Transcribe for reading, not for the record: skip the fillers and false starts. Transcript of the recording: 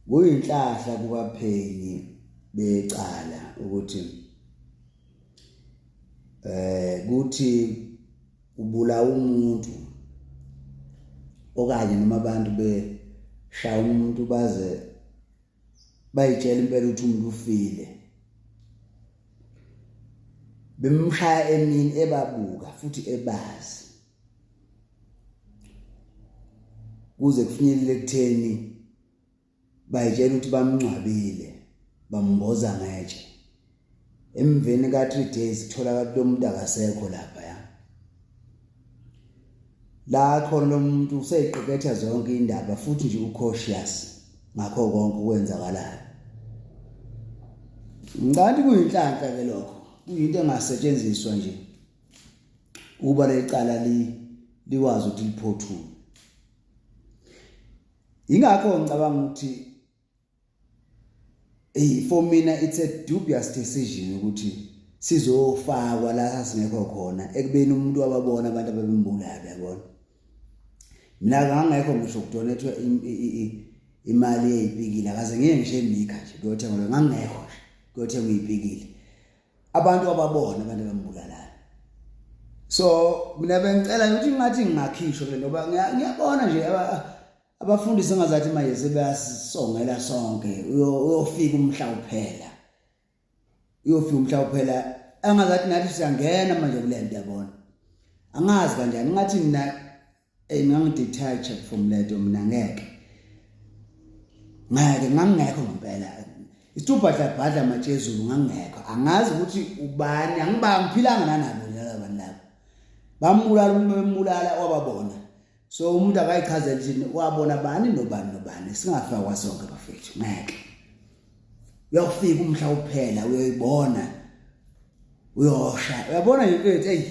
Kuyinhlahla kubaphenyi becala ukuthi kuthi ubulawa umuntu okanye noma abantu beshaya umuntu baze bayitshela impela ukuthi umuntu ufile bemshaya emini ebabuka futhi ebazi kuze kufinyelele ekutheni bayitshela ukuthi bamngcwabile bamboza ngetshe emveni ka-3 days kutholakala lo muntu akasekho lapha ya la khona lo muntu useyiqeketha zonke indaba futhi nje ucautious ngakho konke okwenzakalayo. Ngicabanga ukuthi kuyinhlanhla ke lokho, kuyinto engasetshenziswa nje ukuba lecala likwazi ukuthi liphothulwe. Yingakho ngicabanga ukuthi Ey for mina it's a dubious decision ukuthi sizofakwa la sasingekho khona ekubeni umuntu wababona abantu ababembulala yabona. Mina ngangekho ngisho kudonethwe imali yeyipikili akaze ngiye ngisho emika nje kuyothenga lo ngangekho nje kuyothenga iyipikili. Abantu wababona abantu abambulalayo. So mina bengicela ukuthi ngathi ngingakhishwa le ngoba ngiyabona nje Abafundisi engazathi manje sebeyasisongela sonke uyofika umhla uphela. Uyofika umhla uphela engazathi nathi siyangena manje kule nto yabona. Angazi kanjani ngathi mina eh ngangidetach from leto mina ngeke. Ngeke ngangekho ngempela. Isitubhadla bhadla matshezulu ngangekho. Angazi ukuthi ubani angiba ngiphilanga nanabo nje laba bantu laba. Bambulala umuntu bembulala wababona. So umuntu akayichazele ukuthi wabona bani nobani nobani singafakwa sonke bafethu ngeke. Uyakufika umhla uphela uyoyibona uyosha uyabona nje mfethu eyi.